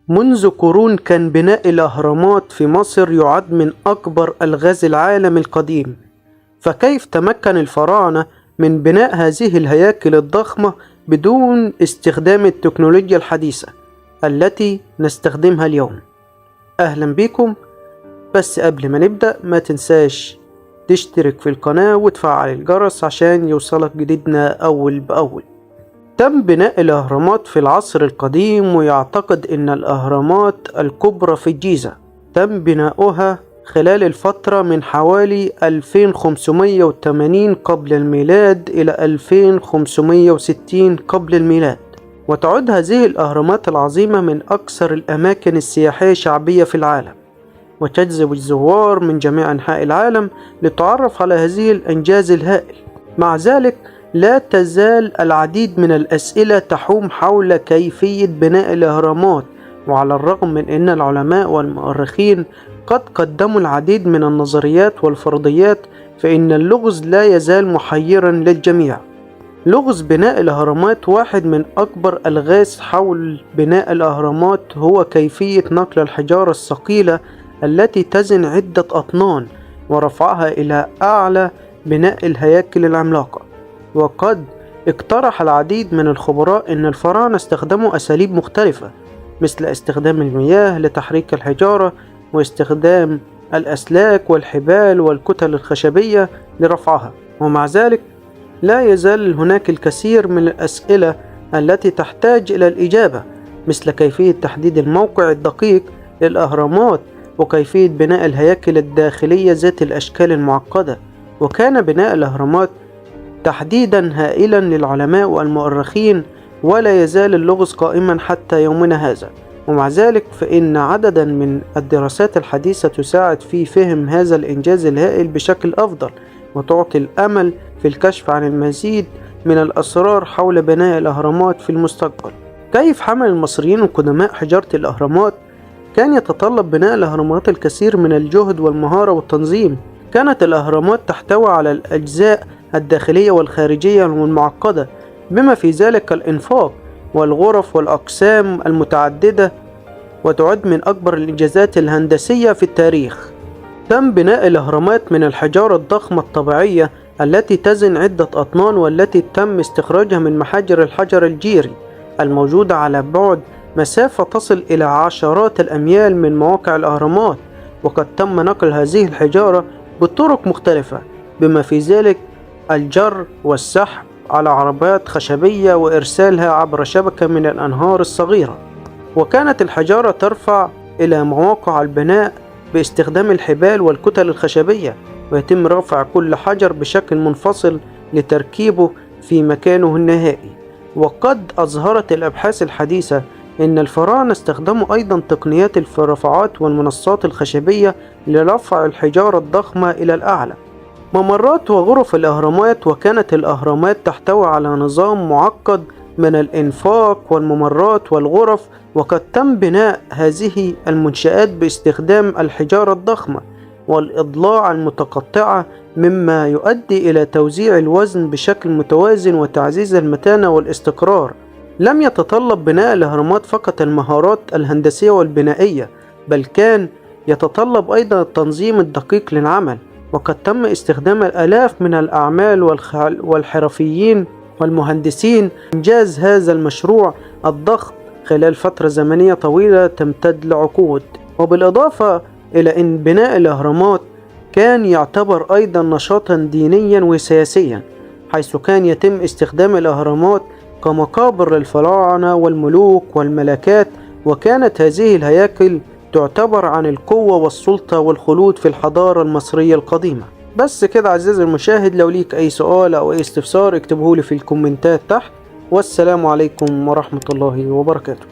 منذ قرون كان بناء الأهرامات في مصر يعد من أكبر ألغاز العالم القديم، فكيف تمكن الفراعنة من بناء هذه الهياكل الضخمة بدون استخدام التكنولوجيا الحديثة التي نستخدمها اليوم؟ أهلا بكم. بس قبل ما نبدأ ما تنساش تشترك في القناة وتفعل الجرس عشان يوصلك جديدنا أول بأول. تم بناء الأهرامات في العصر القديم، ويعتقد أن الأهرامات الكبرى في الجيزة تم بناؤها خلال الفترة من حوالي 2580 قبل الميلاد إلى 2560 قبل الميلاد. وتعد هذه الأهرامات العظيمة من أكثر الأماكن السياحية شعبية في العالم، وتجذب الزوار من جميع أنحاء العالم للتعرف على هذه الإنجاز الهائل. مع ذلك لا تزال العديد من الأسئلة تحوم حول كيفية بناء الأهرامات، وعلى الرغم من أن العلماء والمؤرخين قد قدموا العديد من النظريات والفرضيات، فإن اللغز لا يزال محيرا للجميع. لغز بناء الأهرامات واحد من أكبر ألغاز حول بناء الأهرامات هو كيفية نقل الحجارة الثقيلة التي تزن عدة أطنان ورفعها إلى أعلى بناء الهياكل العملاقة. وقد اقترح العديد من الخبراء أن الفراعنة استخدموا أساليب مختلفة، مثل استخدام المياه لتحريك الحجارة، واستخدام الأسلاك والحبال والكتل الخشبية لرفعها. ومع ذلك لا يزال هناك الكثير من الأسئلة التي تحتاج إلى الإجابة، مثل كيفية تحديد الموقع الدقيق للأهرامات، وكيفية بناء الهياكل الداخلية ذات الأشكال المعقدة. وكان بناء الأهرامات تحديدا هائلا للعلماء والمؤرخين، ولا يزال اللغز قائما حتى يومنا هذا. ومع ذلك فإن عددا من الدراسات الحديثة تساعد في فهم هذا الإنجاز الهائل بشكل أفضل، وتعطي الأمل في الكشف عن المزيد من الأسرار حول بناء الأهرامات في المستقبل. كيف حمل المصريين القدماء حجارة الأهرامات؟ كان يتطلب بناء الأهرامات الكثير من الجهد والمهارة والتنظيم. كانت الأهرامات تحتوي على الأجزاء الداخلية والخارجية والمعقدة، بما في ذلك الإنفاق والغرف والأقسام المتعددة، وتعد من أكبر الإنجازات الهندسية في التاريخ. تم بناء الأهرامات من الحجارة الضخمة الطبيعية التي تزن عدة أطنان، والتي تم استخراجها من محاجر الحجر الجيري الموجودة على بعد مسافة تصل إلى عشرات الأميال من مواقع الأهرامات. وقد تم نقل هذه الحجارة بطرق مختلفة، بما في ذلك الجر والسحب على عربات خشبية وإرسالها عبر شبكة من الأنهار الصغيرة. وكانت الحجارة ترفع إلى مواقع البناء باستخدام الحبال والكتل الخشبية، ويتم رفع كل حجر بشكل منفصل لتركيبه في مكانه النهائي. وقد أظهرت الأبحاث الحديثة أن الفراعنة استخدموا أيضا تقنيات الرفعات والمنصات الخشبية لرفع الحجارة الضخمة إلى الأعلى. ممرات وغرف الأهرامات. وكانت الأهرامات تحتوي على نظام معقد من الإنفاق والممرات والغرف، وقد تم بناء هذه المنشآت باستخدام الحجارة الضخمة والإضلاع المتقطعة، مما يؤدي إلى توزيع الوزن بشكل متوازن وتعزيز المتانة والاستقرار. لم يتطلب بناء الأهرامات فقط المهارات الهندسية والبنائية، بل كان يتطلب أيضا التنظيم الدقيق للعمل. وقد تم استخدام الآلاف من الأعمال والحرفيين والمهندسين إنجاز هذا المشروع الضخم خلال فترة زمنية طويلة تمتد لعقود. وبالإضافة إلى أن بناء الأهرامات كان يعتبر أيضا نشاطا دينيا وسياسيا، حيث كان يتم استخدام الأهرامات كمقابر للفراعنة والملوك والملكات. وكانت هذه الهياكل تعتبر عن القوة والسلطة والخلود في الحضارة المصرية القديمة. بس كده عزيزي المشاهد، لو ليك أي سؤال أو أي استفسار اكتبه لي في الكومنتات تحت، والسلام عليكم ورحمة الله وبركاته.